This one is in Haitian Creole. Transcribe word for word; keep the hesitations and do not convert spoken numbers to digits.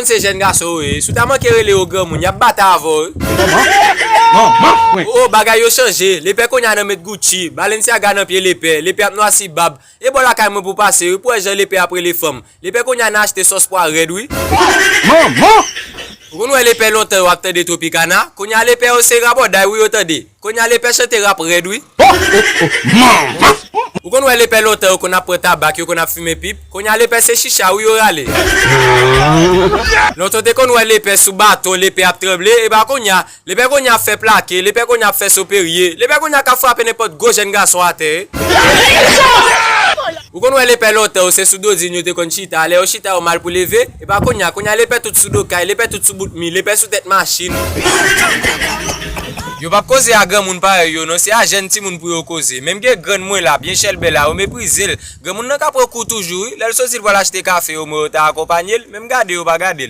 Se jèn gason yo ye. Si w ta manke rele yo granmoun, y ap batay avè w wi. Manman, manman mwen. O, bagay yo chanje. Lepè kounye a nan met Gucci, Balenciaga nan pye lepè, lepè ap nwasi bab. E bò lakay mwen pou w pase wi, pou w wè jan lepè ap rele fanm. Lepè kounye a nan achte sòs pwa rèd wi. Manman! Ou konn wè lepè lontan yo ap tande Tropicana, kounye a lepè yo se rabòday wi yo tande. Kounye a lepè chante rap rèd wi. Ou konn wè lepè lontan yo konn ap pran tabak, yo konn ap fimen pip. Kounye a lepè se chicha wi yo rale. Lontan te konn wè lepè sou baton, lepè ap tranble, epa kounye a, lepè kounye a ap fè plake, lepè kounye a ap fè soperye, lepè kounye a ka frape nenpòt gwo jèn gason atè. Ou konn wè lepè lontan yo se sou dodin yo te konn chita, lè yo chita yo mal pou leve, epa kounye a, kounye a lepè tout sou do kay, lepè tout sou bout mi, lepè sou tèt machin. Yo p ap koze a granmoun parèy yo non, se a jèn timoun pou yo koze. Menm gen grann mwen la, byen chèlbè la, yo meprize l. Granmoun nan ka pran kou toujou wi, lè l soti l pral achte kafe yo mwen yo ta akonpanye l, menm gade yo pa gade l.